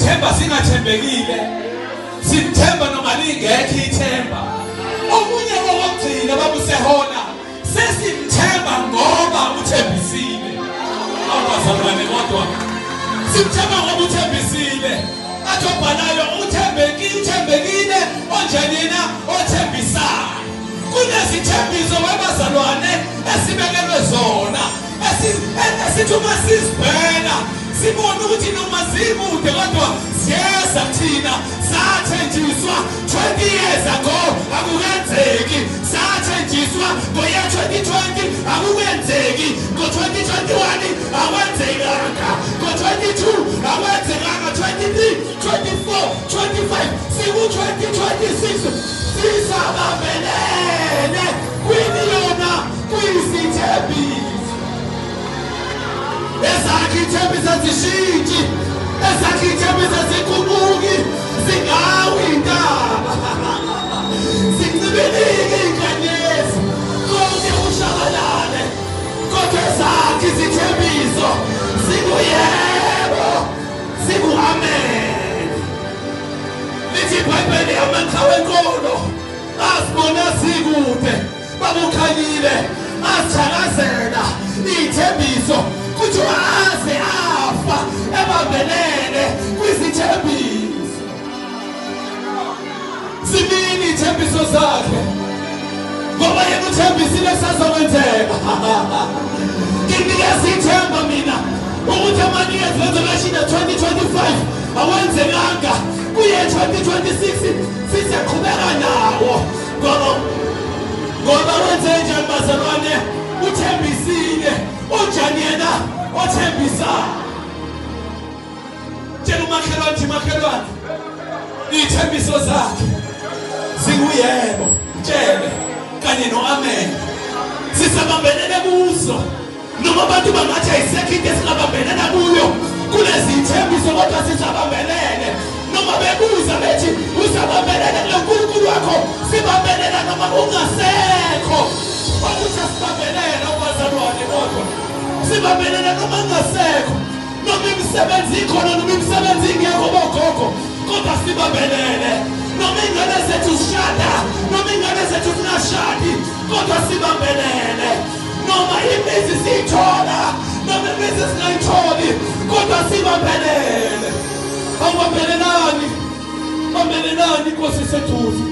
Simthemba singathembekile. Simthemba noma lingekho ithemba. Okunye kokugcina babusehona sesimthemba ngoba uthembisile. Awubazalwane kodwa simthemba ngoba uthembisile. Athi obhalayo uthembekile, uthembekile onjani yena othembisayo. Kunezithembiso webazalwane esibekelwe zona esithi uma sizibheka sibone ukuthi noma zikude kodwa ziyeza thina. Sathenjiswa 20 years ago akukenzeki, sathenjiswa ngoyear 2020 akukenzeki, ngo-2021 akwenzekanga, ngo-22 akwenzekanga, 23, 24, 25 siku-2026 sisabambelele kwini yona kwisithembiso. Ezakhe ithembiso zishintshi, ezakhe ithembiso ziguquki, zingawi intaba, zincibilike inkanyezi, konke kushabalale, kodwa ezakhe izithembiso zinguyebo, zingu-amen. Lithi iBhayibheli amaqhawe enkolo asibona sikude babukhanyile, asithakazela iy'thembiso, kuthiwa aze afa ebambelele kwizithembiso. Zimini iy'thembiso zakhe ngoba yena uthembisile sazokwenzeka. Nginikeza ithemba mina ukuthi ama-New Year's resolution 2025 awenzekanga, kuye 2026 sisiyaqhubeka nawo ngoba wenze njani bazalwane? Uthembisile. Unjani yena othembisayo? Tshela umakhelwane thi makhelwane iy'thembiso zakhe zinguyebo, tshele kanye no-amen. Sisabambelele kuzo noma abantu bangathi ayisekho into esingabambelela kuyo kulezi ithembiso, kodwa sisabambelele. Noma bebuza bethi usabambelele kulo Nkulunkulu wakho, sibambelela noma ungasekho. Okuthi asibambelele abazalwane, kodwa sibambelela noma ungasekho, noma imisebenzi ikhona noma imisebenzi ingekho bogogo, kodwa sibambelele. Noma iy'ngane zethu zishada noma iy'ngane zethu zingashadi, kodwa sibambelele. Noma imizi siyithola noma imizi singayitholi, kodwa sibambelele. Awubambelelani, bambelelani, inkosi iseduze.